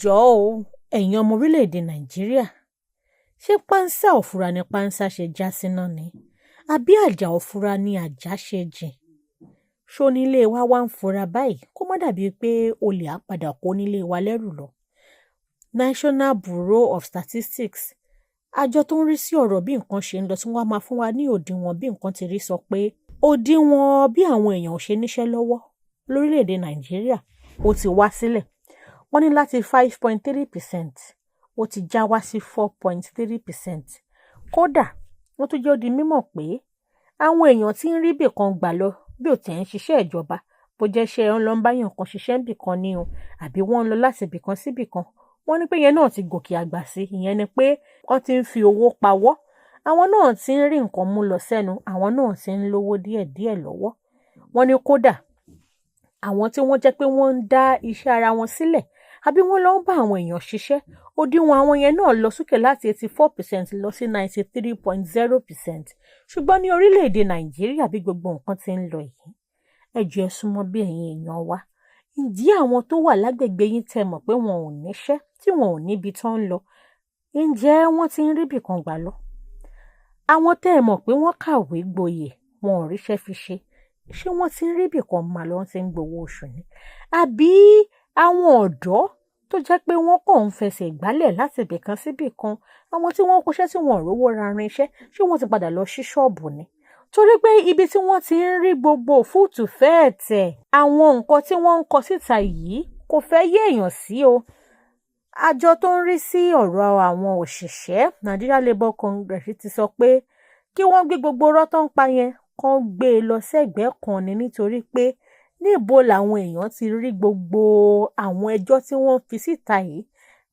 Jọ̀ọ́ o, ẹ̀yin ọmọ orílẹ̀-èdè Nàìjíríà, ṣé páńsá ò fura ni páńsá ṣe já síná ni? Àbí àjà ò fura ni àjà ṣe jìn? Ṣónílé wa wá ń fura báyìí kó má dàbíi pé olè á padà kó nílé wa lẹ́rù lọ. National Bureau of Statistics, àjọ tó ń rí sí ọ̀rọ̀ bí nǹkan ṣe ń lọ tí wọ́n á máa fún wa ní òdiwọ̀n bí nǹkan ti rí, sọ pé òdiwọ̀n bí àwọn èèyàn ò ṣe níṣẹ́ lọ́wọ́ lórílẹ̀-èdè Nàìjíríà, ó ti wá sílẹ̀. Wọ́n ní láti 5.3%, ó ti já wá sí 4.3%. Kódà wọ́n tún jẹ́ ó di mímọ̀ pé àwọn èèyàn tí ń rí ibì kan gbà lọ, bí ò tiẹ̀ ń ṣiṣẹ́ ìjọba, bó jẹ́ iṣẹ́ ń lọ ń báyàn kan ṣiṣẹ́ níbì kan ni o, àbí wọ́n ń lọ láti ibì kan síbì kan, wọ́n ní pé ìyẹn náà ti gòkè àgbà sí. Ìyẹn ni pé wọ́n ti ń fi owó pawọ́, àwọn náà ti ń rí nǹkan mú lọ sẹ́nu, àwọn náà ti ń lówó díẹ̀díẹ̀ lọ́wọ́. Wọ́n ní kódà àwọn tí wọ́n jẹ́ pé wọ́n ń dá iṣẹ́ ara wọn sílẹ̀ àbí wọ́n lọ ń bá àwọn èèyàn ṣiṣẹ́, òdiwọ̀n àwọn yẹn náà lọ sókè láti 84% lọ sí 93.0%. Ṣùgbọ́n ní orílẹ̀-èdè Nàìjíríà, bí gbogbo nǹkan ti ń lọ yìí, ẹ jọ̀ọ́, ẹ súnmọ́ bí, ẹ̀yin èèyàn wa, ǹjẹ́ àwọn tó wà lágbègbè yín tẹ́ mọ̀ pé wọn ò níṣẹ́, tí wọn ò níbi tán ń lọ, ǹjẹ́ wọ́n ti ń ríbì kan gbà lọ? Àwọn tẹ́ ẹ mọ̀ pé wọ́n kàwé gboyè, wọn ò ríṣẹ́ fi ṣe, ṣé wọ́n ti ń ríbì kan máa lọ, wọ́n ti ń gbowó oṣù ni? Àbí àwọn ọ̀dọ́ tó jẹ́ pé wọ́n kàn ń fẹsẹ̀ gbálẹ̀ láti ibì kan síbì kan, àwọn tí wọ́n kọ́ṣẹ́ tí wọ́n ò rówó ra irinṣẹ́, ṣé wọ́n ti padà lọ sí ṣọ́ọ̀bù ni? Torí pé ibi tí wọ́n ti ń rí gbogbo òfúùtù fẹ́ẹ̀tẹ̀ àwọn nǹkan tí wọ́n ń kọ síta yìí kò fẹ́ yé èèyàn sí o. Àjọ tó ń rí sí ọ̀rọ̀ àwọn òṣìṣẹ́, Nigeria Labour Congress, ti sọ pé kí wọ́n gbé gbogbo irọ́ tó ń pa yẹn, kán gbé e lọ sẹ́gbẹ̀ẹ́ kan ni, nítorí pé níbo làwọn èèyàn ti rí gbogbo àwọn ẹjọ́ tí wọ́n fi síta yìí?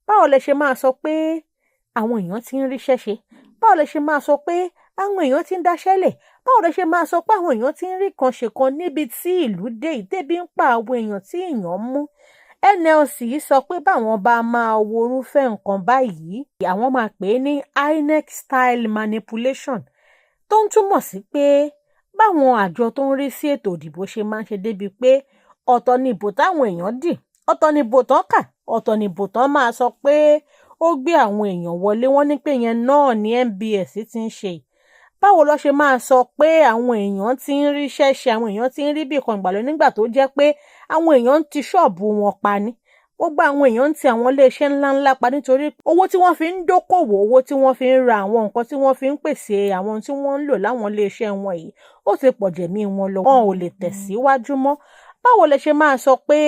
Báwo lẹ ṣe máa sọ pé àwọn èèyàn ti ń ríṣẹ́ ṣe? Báwo lẹ ṣe máa sọ pé àwọn èèyàn ti ń dáṣẹ́lẹ̀? Báwo lẹ ṣe máa sọ pé àwọn èèyàn ti ń rí kan ṣe kan níbi tí ìlú dé yìí, tébi ń pa àwọn èèyàn tí èèyàn mú? NLC sọ pé báwọn bá máa wo irúfẹ́ nǹkan báyìí, àwọn máa pè é ní INEC style manipulation, tó ń túmọ̀ sí pé báwọn àjọ tó ń rí sí ètò ìdìbò ṣe máa ń ṣe débi pé ọ̀tọ̀ ni ìbò táwọn èèyàn dì, ọ̀tọ̀ ni ìbò tán kà, ọ̀tọ̀ ni ìbò tán máa sọ pé ó gbé àwọn èèyàn wọlé. Wọ́n ní pé yẹn náà ní NBS ti ń ṣe. Báwo ló ṣe máa sọ pé àwọn èèyàn ti ń ríṣẹ́ ṣe, àwọn èèyàn ti ń rí bìkan gbà lọ, nígbà tó jẹ́ pé àwọn èèyàn ń ti ṣọ́ọ̀bù wọn pa ni? Gbogbo àwọn èèyàn ń ti àwọn iléeṣẹ́ ńláńlá pa, nítorí owó tí wọ́n fi ń dókòwò, owó tí wọ́n fi ń ra àwọn nǹkan tí wọ́n fi ń pèsè àwọn tí wọ́n ń lò láwọn iléeṣẹ́ wọn yìí, ó ti pọ̀ jẹ̀mí wọn lọ, wọn ò lè tẹ̀síwájú mọ́. Báwo lẹ ṣe máa sọ pé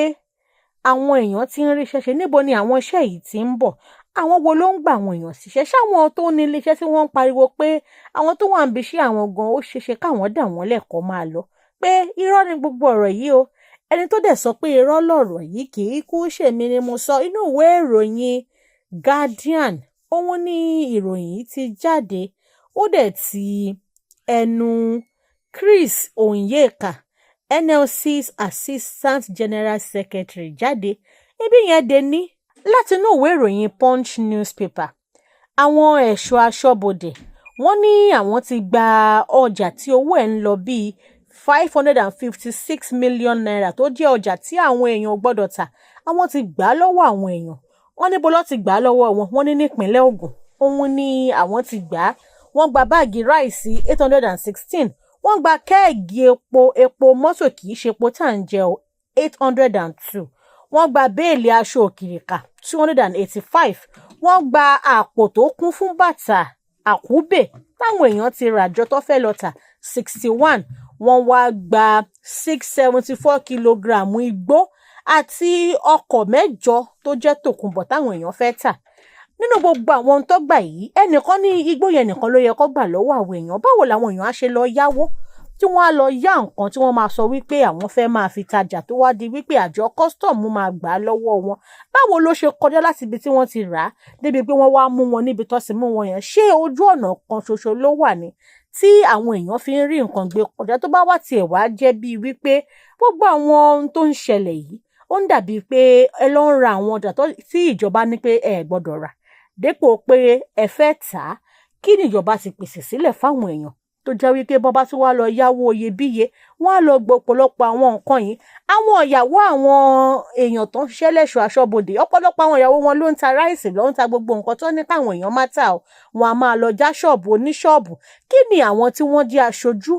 àwọn èèyàn ti ń ríṣẹ́ ṣe? Níbo ni àwọn iṣẹ́ yìí ti ń bọ̀? Àwọn wo ló ń gba àwọn èèyàn síṣẹ́? Ṣáwọn tó ní iléeṣẹ́ tí wọ́n ń pariwo pé àwọn tó wà níbi iṣẹ́ àwọn gan, ó ṣeéṣe káwọn dà wọ́n lẹ́kọ̀ọ́ máa lọ, pé irọ́ ni gbogbo ọ̀rọ̀ yìí o? Ẹni tó dẹ̀ sọ pé irọ́ lọ̀rọ̀ yìí kì í kú ṣèmi ni mo sọ. Inú ìwé ìròyìn Guardian òun ní ìròyìn yìí ti jáde. Ó dẹ̀ ti ẹnu Chris Onyeka, NLC's Assistant General Secretary, jáde. Ibi yẹn dé ní látinú ìwé ìròyìn Punch newspaper. Àwọn ẹ̀ṣọ́ aṣọ́bodè, wọ́n ní àwọn ti gba ọjà tí owó ẹ̀ ń lọ bíi ₦556 million, tó jẹ́ ọjà tí àwọn èèyàn ò gbọ́dọ̀ tà. Àwọn ti gbà á lọ́wọ́ àwọn èèyàn. Wọ́n níbo ló ti gbà á lọ́wọ́ wọn? Wọ́n ní nípínlẹ̀ Ògùn òun ni àwọn ti gbà á. Wọ́n gba báàgì ráìsì 816, wọ́n gba kẹ́ẹ̀gì epo, epo mọ́tò, kì í ṣe epo tá à ń jẹ o, 802, wọ́n gba béèlì aṣọ òkìrìkà 285, wọ́n gba àpò tó kún fún bàtà àkúbè táwọn èèyàn ti rà jọ tó fẹ́ lọ tà 61, wọ́n wá gba 674 kilogram igbó àti ọkọ̀ mẹ́jọ tó jẹ́ tòkunbọ̀ táwọn èèyàn fẹ́ tà. Nínú gbogbo àwọn ohun tó gbà yìí, ẹnìkan ní igbó yẹn nìkan ló yẹ kó gbà lọ́wọ́ àwọn èèyàn. Báwo làwọn èèyàn á ṣe lọ yáwó tí wọ́n á lọ yá nǹkan tí wọ́n máa sọ wípé àwọn fẹ́ máa fi tajà, tó wá di wípé àjọ kọ́sítọ́ọ̀mù máa gbà á lọ́wọ́ wọn? Báwo ló ṣe kọjá láti ibi tí wọ́n ti rà á débi pé wọ́n wá mú wọn níbi tó sì mú wọn yẹn? Ṣé ojú ọ̀nà kan ṣoṣo ló wà ní tí àwọn èèyàn fi ń rí nǹkan gbé kọjá? Tó bá wá tiẹ̀ wá jẹ́ bíi wípé gbogbo àwọn ohun tó ń ṣẹlẹ̀ yìí, ó ń dàbíi pé ẹ lọ ń ra àwọn ọjà tí ìjọba ní pé ẹ gbọ́dọ̀ rà dépò pé ẹ fẹ́ tà á, kí ni ìjọba ti pèsè sílẹ̀ fáwọn èèyàn? Tó jẹ́ wípé bọ́n bá tún wá lọ yáwó iyebíye, wọ́n á lọ gbọ́ ọ̀pọ̀lọpọ̀ àwọn nǹkan yìí. Àwọn ìyàwó àwọn èèyàn tó ń ṣiṣẹ́ lẹ́ṣọ́ aṣọ́bodè, ọ̀pọ̀lọpọ̀ àwọn ìyàwó wọn ló ń ta rice, ló ń ta gbogbo nǹkan tó ní káwọn èèyàn má tà ó. Wọn a máa lọ já ṣọ́ọ̀bù oníṣọ́ọ̀bù. Kí ni àwọn tí wọ́n jẹ́ aṣojú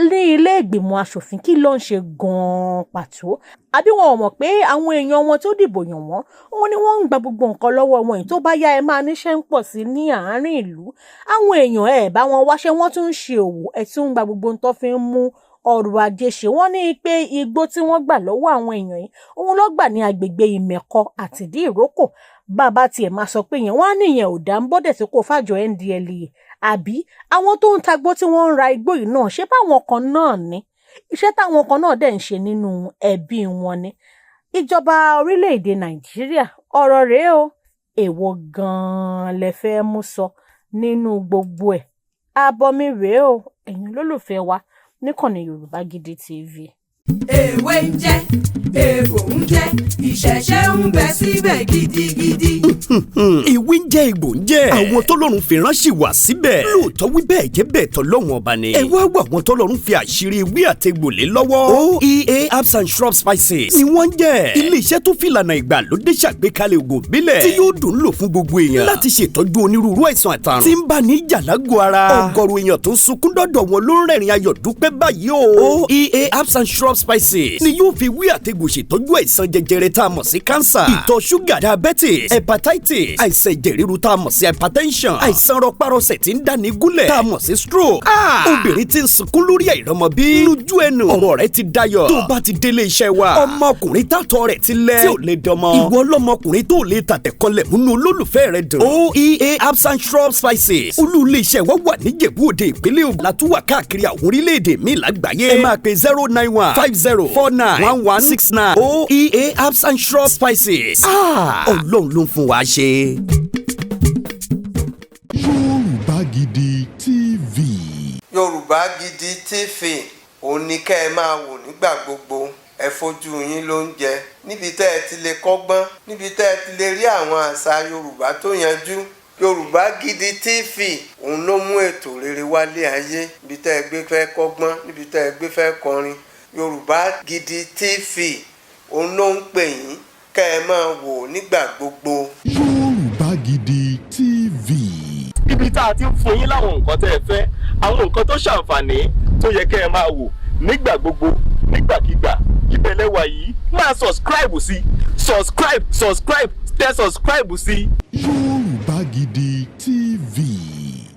ní ilé ìgbìmọ̀ asòfin, kí ló ń ṣe gan-an pàtó? Àbí wọn ò mọ̀ pé àwọn èèyàn wọn tó dìbò yàn wọ́n, òun ni wọ́n ń gba gbogbo nǹkan lọ́wọ́ wọn yìí? Tó bá yá, ẹ máa níṣẹ́ ń pọ̀ sí ní àárín ìlú. Àwọn èèyàn, ẹ̀ bá wọn wáṣẹ́, wọ́n tún ń ṣe òwò, ẹ̀ tún ń gba gbogbo ohun tó fi ń mú ọrọ̀ ajé ṣe. Wọ́n ní pé igbó tí wọ́n gbà lọ́wọ́ àwọn èèyàn yìí, òun ló gbà ní agbègbè Ìmẹ̀kọ àti Ìdí Ìrókò. Bàbá tiẹ̀ máa sọ pé yẹn, wọ́n á níyẹn ò dá ń bọ́dẹ̀ tí kò fàjọ NDLEA, àbí àwọn tó ń tagbó tí wọ́n ń ra igbó yìí náà, ṣé báwọn kan náà ní iṣẹ́ táwọn kan náà dẹ̀ ń ṣe nínú ẹbí wọn ni? Ìjọba orílẹ̀-èdè Nàìjíríà, ọ̀rọ̀ rèé o. Èwo gan-an lẹ fẹ́ mú sọ nínú gbogbo ẹ̀? Àbọ̀ mi rèé o, ẹ̀yin olólùfẹ́ wa níkànnì Yorùbá Gidi TV. Èwe ń jẹ́, ègbò ń jẹ́, ìṣẹ̀ṣẹ̀ ń bẹ síbẹ̀ gidigidi. Ìwé ń jẹ́, egbò ń jẹ́, àwọn tọ́lọ́run fi ránṣẹ́ wá síbẹ̀. Lóòótọ́, wí bẹ́ẹ̀ jẹ́ bẹ́ẹ̀, tọ́lọ́run ọba ni. Ẹ wá wà àwọn tọ́lọ́run fi àṣírí ewé àtegbò lé lọ́wọ́. OEA Herbs and Shrub Spices ni wọ́n ń jẹ́. Ilé iṣẹ́ tó fìlànà ìgbàlódé ṣàgbékalẹ̀ ògùn ìbílẹ̀ tí yóò dùn lò fún gbogbo èèyàn láti ṣètọ́jú onírúurú àìsàn àtàrùn tí ń bá ní jàlágò ara. Ọ̀gọ̀rọ̀ èèyàn tó ń sunkún dọ́dọ̀ wọn ló ń rẹ̀rìn ayọ̀ dúpẹ́ báyìí o. OEA Herbs and Shrub Spices ni yóò fi wí àtegbò ṣètọ́jú àìsàn jẹjẹrẹ tá a mọ̀ sí cancer, ìtọ̀ ṣúgà, diabetes, hepatitis, àìsàn ẹ̀jẹ̀ ríru tá a mọ̀ sí hypertension, àìsàn rọpárọsẹ̀ tí ń dáni gúnlẹ̀ tá a mọ̀ sí stroke. Obìnrin tí ń sunkún lórí àìrọ́mọbí, lójú ẹnu ọ̀rọ̀ rẹ̀ ti dayọ̀ tó bá ti délé iṣẹ́ wa. Ọmọkùnrin tàtọ̀ rẹ̀ ti lẹ̀ tí ò lè dọmọ, ìwọ ọlọ́mọkùnrin tó lè tàtẹ̀kọlẹ̀ múnú olólùfẹ́ rẹ̀ dùn. OEA Herbs and Shrub Spices, olú ilé iṣẹ́ wa wà níjẹ̀bú Òde, ìpínlẹ̀ Ògùn. Látúwà káàkiri àwọn orílẹ̀-èdè míì lágbàáyé. Ẹ máa pe 09150491169. OEA Herbs and Shrub Spices, Ọlọ́run ló ń fún wa ṣe. Yorùbá Gidi TV. Yorùbá Gidi TV, òun ni kẹ́ ẹ máa wò nígbà gbogbo. Ẹ fojú yín ló ń jẹ níbi tẹ́ ẹ ti lè kọ́gbọ́n, níbi tẹ́ ẹ ti lè rí àwọn àṣà Yorùbá tó yanjú. Yorùbá Gidi TV, òun ló mú ètò rere wálé ayé. Níbi tẹ́ ẹ gbé fẹ́ kọ́gbọ́n, níbi tẹ́ ẹ gbé fẹ́ kọrin, Yorùbá Gidi TV, òun ló ń pè yín kẹ́ ẹ máa wò nígbà gbogbo. Yorùbá Gidi TV. Ibi tá a ti ń fún yín láwọn nǹkan tẹ́ ẹ fẹ́, àwọn nǹkan tó ṣàǹfààní tó yẹ kẹ́ ẹ máa wò nígbà gbogbo, nígbàkigbà, ìbẹ̀lẹ̀ wà yìí. Máa subscribe sí, subscribe, subscribe, tẹ subscribe sí. Yorùbá Gidi.